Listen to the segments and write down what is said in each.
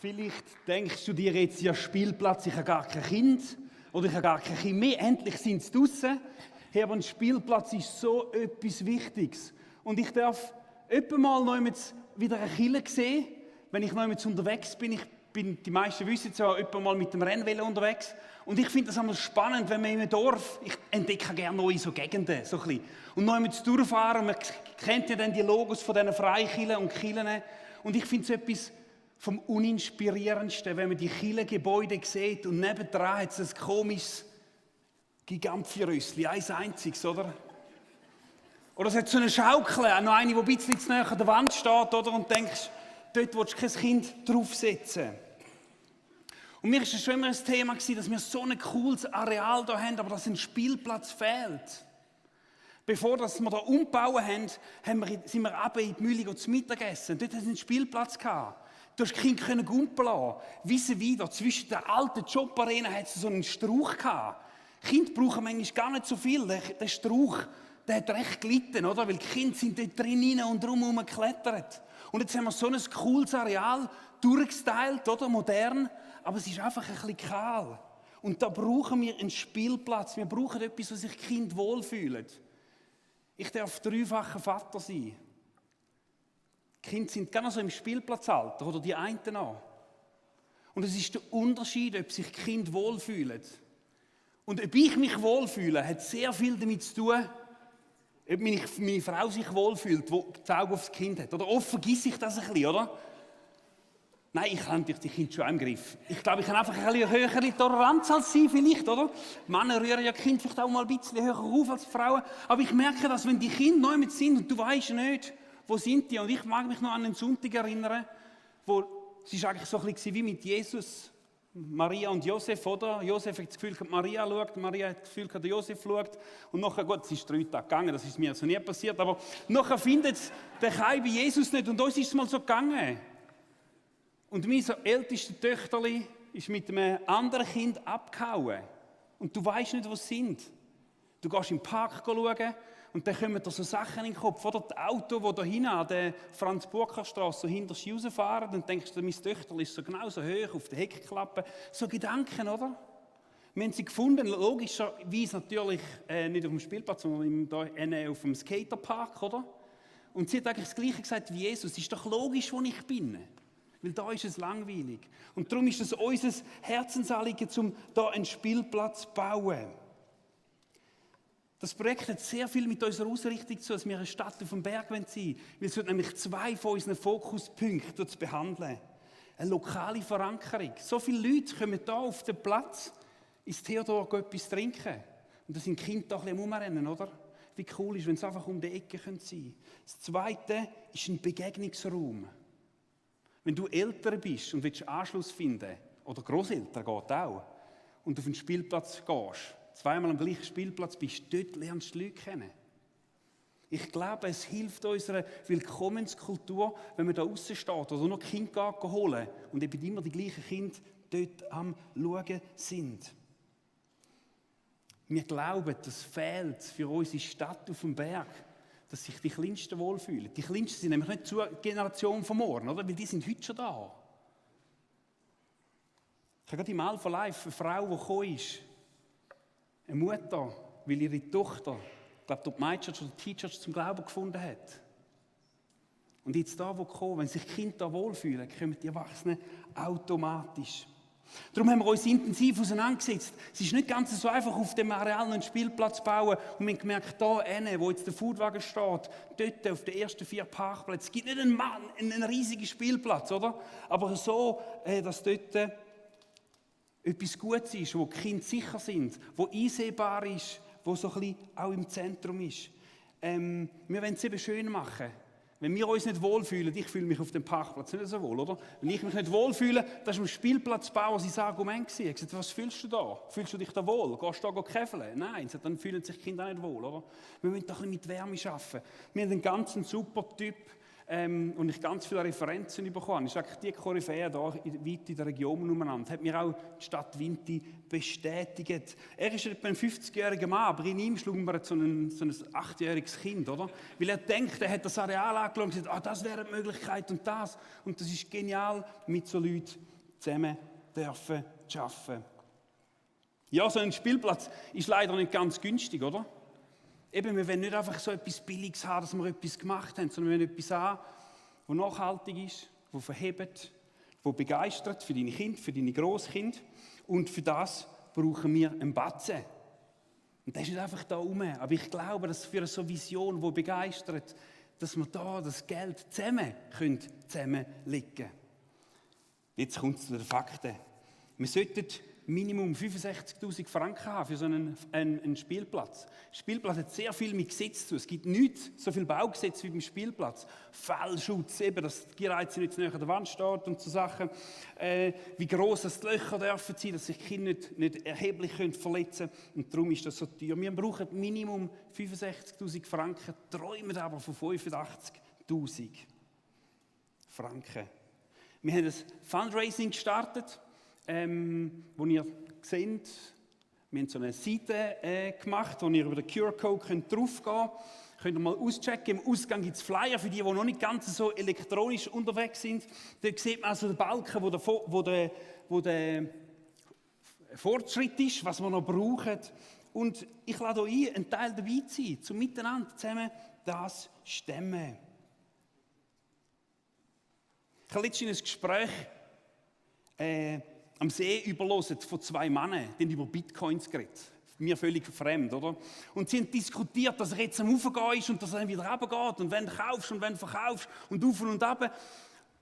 Vielleicht denkst du dir jetzt, ja Spielplatz, ich habe gar kein Kind oder ich habe gar kein Kind mehr, endlich sind sie draussen. Hey, aber ein Spielplatz ist so etwas Wichtiges. Und ich darf öppe mal noch wieder eine Kille sehen, wenn ich noch unterwegs bin. Die meisten wissen es ja, öppe mal mit dem Rennvelo unterwegs. Und ich finde das einmal spannend, wenn man in einem Dorf, ich entdecke gerne neue so Gegenden, so ein bisschen. Und noch einmal durchfahren, man kennt ja dann die Logos von diesen Freikirchen und Kirchen. Und ich finde es etwas vom Uninspirierendsten, wenn man die Kirchengebäude sieht und nebendran hat es ein komisches Gigantfirrössli, ein einziges, oder? Oder es hat so eine Schaukel, noch eine, die ein bisschen zu nahe an der Wand steht, oder? Und denkst, dort willst du kein Kind draufsetzen. Und mir war es schon immer ein Thema, dass wir so ein cooles Areal hier haben, aber dass ein Spielplatz fehlt. Bevor wir hier umbauen haben, sind wir runter in die Mühle zu Mittagessen. Dort hatten sie einen Spielplatz gehabt. Du hast die Kinder gumpeln lassen. Wissen da zwischen der alten Jobarena hat es so einen Strauch gehabt. Kinder brauchen manchmal gar nicht so viel. Der Strauch, der hat recht gelitten, oder? Weil die Kinder sind dort drin und drumherum geklettert. Und jetzt haben wir so ein cooles Areal, durchgestylt, oder? Modern. Aber es ist einfach ein bisschen kahl. Und da brauchen wir einen Spielplatz. Wir brauchen etwas, wo sich die Kinder wohlfühlen. Ich darf dreifacher Vater sein. Die Kinder sind gerne so im Spielplatzalter oder die einen auch. Und es ist der Unterschied, ob sich die Kinder wohlfühlen. Und ob ich mich wohlfühle, hat sehr viel damit zu tun, ob meine Frau sich wohlfühlt, die das Auge aufs Kind hat. Oder oft vergesse ich das ein bisschen, oder? Nein, ich habe natürlich die Kinder schon im Griff. Ich glaube, ich habe einfach ein bisschen höhere Toleranz als sie vielleicht, oder? Männer rühren ja die Kinder vielleicht auch mal ein bisschen höher auf als die Frauen. Aber ich merke, dass wenn die Kinder neu mit sind und du weißt nicht, wo sind die? Und ich mag mich noch an einen Sonntag erinnern, wo es ist eigentlich so ein bisschen wie mit Jesus, Maria und Josef, oder? Josef hat das Gefühl, dass Maria schaut, Maria hat das Gefühl, dass Josef schaut. Und nachher, gut, es ist 3 Tage gegangen, das ist mir so nie passiert, aber nachher findet der Kai bei Jesus nicht und uns ist es mal so gegangen. Und mein so ältestes Töchterli ist mit einem anderen Kind abgehauen. Und du weißt nicht, wo sie sind. Du gehst im Park schauen und dann kommen da so Sachen in den Kopf. Oder das Auto, das da hinten an der Franz-Burkhardt-Straße so hinter sich rausfahren, dann denkst du, mein Töchterli ist so genauso hoch auf der Heckklappe. So Gedanken, oder? Wir haben sie gefunden, logischerweise natürlich nicht auf dem Spielplatz, sondern auf dem Skaterpark, oder? Und sie hat eigentlich das Gleiche gesagt wie Jesus. Es ist doch logisch, wo ich bin. Weil da ist es langweilig. Und darum ist es unser Herzensanliegen, um da einen Spielplatz zu bauen. Das Projekt hat sehr viel mit unserer Ausrichtung zu, dass wir eine Stadt auf dem Berg sein wollen. Wir sollten nämlich 2 von unseren Fokuspunkten behandeln. Eine lokale Verankerung. So viele Leute kommen hier auf den Platz, ins Theodor etwas trinken. Und da sind die Kinder da ein bisschen rumrennen, oder? Wie cool ist, wenn es einfach um die Ecke sein können. Das Zweite ist ein Begegnungsraum. Wenn du Eltern bist und willst Anschluss finden, oder Grosseltern geht auch, und auf den Spielplatz gehst, 2-mal am gleichen Spielplatz bist, dort lernst du die Leute kennen. Ich glaube, es hilft unserer Willkommenskultur, wenn man da draussen steht oder noch Kinder holen und eben immer die gleichen Kinder dort am Schauen sind. Wir glauben, das fehlt für unsere Stadt auf dem Berg, dass sich die Kleinsten wohlfühlen. Die Kleinsten sind nämlich nicht zur Generation von morgen, oder? Weil die sind heute schon da. Ich habe gerade im Alpha Life eine Frau, die gekommen ist. Eine Mutter, weil ihre Tochter, ich glaube, die MyChurch oder die T-Church zum Glauben gefunden hat. Und jetzt da, wo kommen, wenn sich die Kinder da wohlfühlen, kommen die Erwachsenen automatisch. Darum haben wir uns intensiv auseinandergesetzt. Es ist nicht ganz so einfach, auf dem Areal einen Spielplatz zu bauen. Und wir haben gemerkt, da hinten, wo jetzt der Foodwagen steht, dort auf den ersten 4 Parkplätzen, es gibt nicht einen riesigen Spielplatz, oder? Aber so, dass dort etwas Gutes ist, wo die Kinder sicher sind, wo einsehbar ist, wo so ein bisschen auch im Zentrum ist. Wir wollen es eben schön machen. Wenn wir uns nicht wohlfühlen, ich fühle mich auf dem Parkplatz nicht so wohl, oder? Wenn ich mich nicht wohlfühle, das war am Spielplatzbau sein Argument. Ich habe gesagt, was fühlst du da? Fühlst du dich da wohl? Gehst du da käfeln? Nein, dann fühlen sich die Kinder auch nicht wohl, oder? Wir müssen da ein bisschen mit Wärme arbeiten. Wir haben einen ganz super Typ und ich ganz viele Referenzen bekommen. Ich sage, die Koryphäe hier weit in der Region umeinander hat mir auch die Stadt Vinti bestätigt. Er ist etwa ein 50-jähriger Mann, aber in ihm schlummert so ein 8-jähriges Kind, oder? Weil er denkt, er hat das Areal angeschaut und gesagt, das wäre eine Möglichkeit und das. Und das ist genial, mit so Leuten zusammen dürfen arbeiten. Ja, so ein Spielplatz ist leider nicht ganz günstig, oder? Eben, wir wollen nicht einfach so etwas Billiges haben, dass wir etwas gemacht haben, sondern wir wollen etwas haben, das nachhaltig ist, das verhebt, das begeistert für deine Kinder, für deine Grosskinder. Und für das brauchen wir einen Batzen. Und das ist nicht einfach da rum. Aber ich glaube, dass für so eine Vision, die begeistert, dass wir da das Geld zusammenlegen können. Jetzt kommt es zu den Fakten. Wir sollten Minimum 65'000 Franken haben für so einen Spielplatz. Der Spielplatz hat sehr viel mit Gesetz zu. Es gibt nicht so viel Baugesetz wie beim Spielplatz. Fallschutz, eben, dass die Gereize nicht zu nahe an der Wand steht und so Sachen. Wie gross die Löcher dürfen sein, dass sich die Kinder nicht erheblich verletzen können. Und darum ist das so teuer. Wir brauchen Minimum 65'000 Franken, träumen aber von 85'000 Franken. Wir haben ein Fundraising gestartet. Wo ihr seht, wir haben so eine Seite gemacht, wo ihr über den QR-Code draufgehen könnt. Könnt ihr mal auschecken. Im Ausgang gibt es Flyer für die noch nicht ganz so elektronisch unterwegs sind. Dort sieht man also den Balken, wo der Fortschritt ist, was wir noch brauchen. Und ich lade euch ein, einen Teil dabei zu sein, zum Miteinander zusammen das stemmen. Ich habe letztens ein Gespräch am See überloset von zwei Männern, die haben über Bitcoins geredet. Mir völlig fremd, oder? Und sie haben diskutiert, dass er jetzt am Aufgehen ist und dass er dann wieder runtergeht und wenn du kaufst und wenn du verkaufst und auf und ab.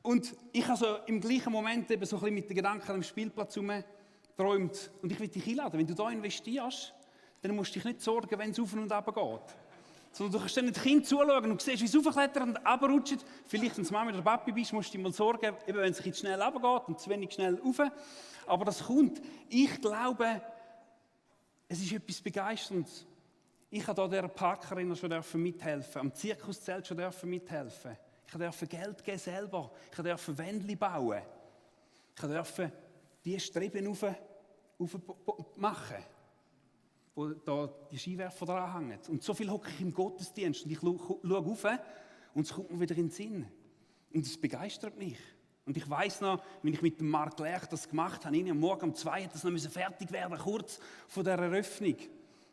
Und ich habe so im gleichen Moment eben so ein bisschen mit den Gedanken am Spielplatz herumgeträumt. Und ich will dich einladen, wenn du da investierst, dann musst du dich nicht sorgen, wenn es auf und ab geht. Sondern du kannst dann das Kind zuschauen und siehst, wie es raufklettert und runterrutscht. Vielleicht, wenn du Mama oder Papi bist, musst du dich mal sorgen, eben wenn es ein schnell runtergeht und zu wenig schnell rauf. Aber das kommt. Ich glaube, es ist etwas Begeisterndes. Ich durfte dieser Parkerin schon mithelfen, am Zirkuszelt schon mithelfen. Ich durfte Geld geben selber. Ich durfte Wände bauen. Ich durfte die Streben rauf machen, wo da die Skiwerfer dran hängen. Und so viel hocke ich im Gottesdienst und ich schaue rauf und es kommt mir wieder in den Sinn. Und es begeistert mich. Und ich weiss noch, wenn ich mit dem Marc Lerch das gemacht habe, am Morgen um 2 hat das noch fertig werden, kurz vor der Eröffnung.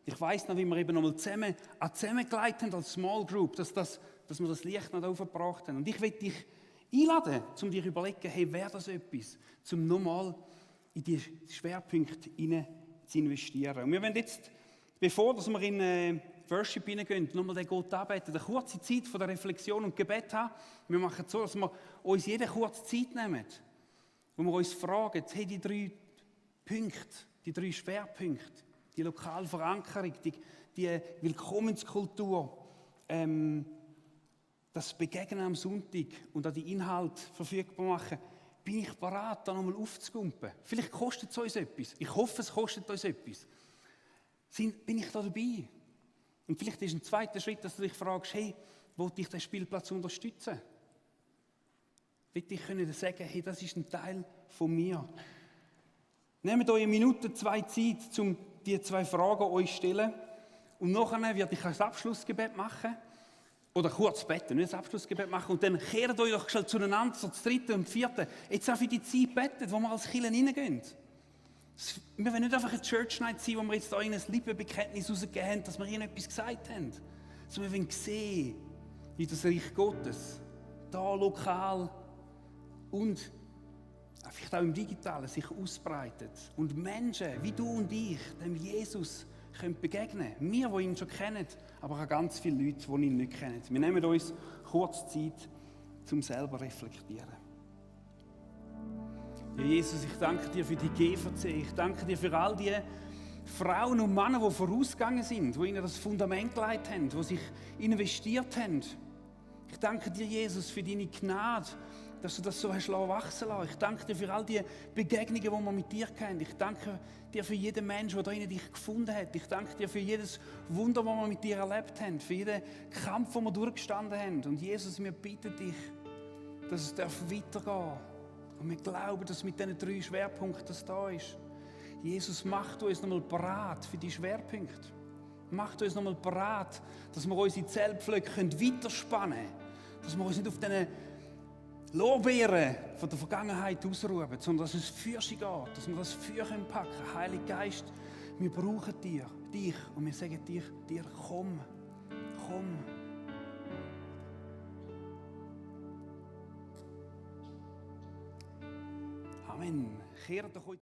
Ich weiss noch, wie wir eben noch mal zusammengeleitet haben als Small Group, dass wir das Licht noch aufgebracht haben. Und ich will dich einladen, um dir zu überlegen, hey, wäre das etwas, um nochmal in die Schwerpunkte hinein zu investieren. Und wir wollen jetzt, bevor wir in Worship hineingehen, nochmal den Gott anbeten, eine kurze Zeit von der Reflexion und Gebet haben. Wir machen es so, dass wir uns jede kurze Zeit nehmen, wo wir uns fragen, hey, die 3 Punkte, die 3 Schwerpunkte, die lokale Verankerung, die Willkommenskultur, das Begegnen am Sonntag und auch die Inhalte verfügbar machen, bin ich bereit, da nochmal aufzukumpen. Vielleicht kostet es uns etwas. Ich hoffe, es kostet uns etwas. Bin ich da dabei? Und vielleicht ist ein zweiter Schritt, dass du dich fragst, hey, wollte ich den Spielplatz unterstützen? Will ich können sagen, hey, das ist ein Teil von mir. Nehmt euch 1 Minute, 2 Zeit, um diese 2 Fragen euch zu stellen. Und nachher werde ich ein Abschlussgebet machen. Oder kurz beten, nicht ein Abschlussgebet machen. Und dann kehrt euch doch schnell zueinander, so das 3. und 4. Jetzt auch für die Zeit beten, wo wir als Kirche reingehen. Wir wollen nicht einfach eine Church Night sein, wo wir jetzt da in ein Lippenbekenntnis rausgegeben haben, dass wir ihnen etwas gesagt haben. Sondern wir wollen sehen, wie das Reich Gottes da lokal und vielleicht auch im Digitalen sich ausbreitet. Und Menschen wie du und ich, dem Jesus, können begegnen. Wir, die ihn schon kennen, aber auch ganz viele Leute, die ihn nicht kennen. Wir nehmen uns kurz Zeit, um selber zu reflektieren. Ja, Jesus, ich danke dir für die GVC. Ich danke dir für all die Frauen und Männer, die vorausgegangen sind, die ihnen das Fundament gelegt haben, die sich investiert haben. Ich danke dir, Jesus, für deine Gnade, dass du das so hast wachsen lassen. Ich danke dir für all die Begegnungen, die wir mit dir kennen. Ich danke dir für jeden Menschen, der dich gefunden hat. Ich danke dir für jedes Wunder, das wir mit dir erlebt haben, für jeden Kampf, den wir durchgestanden haben. Und Jesus, wir bitten dich, dass es weitergehen darf. Und wir glauben, dass mit diesen 3 Schwerpunkten das da ist. Jesus, mach uns nochmal bereit für die Schwerpunkte. Macht uns nochmal bereit, dass wir unsere Zeltpflöcke weiterspannen können. Dass wir uns nicht auf diesen Lorbeeren von der Vergangenheit ausruhen, sondern dass es für sie geht, dass wir das für packen können. Heiliger Geist, wir brauchen dich und wir sagen dir, komm. Amen. Kehrt doch heute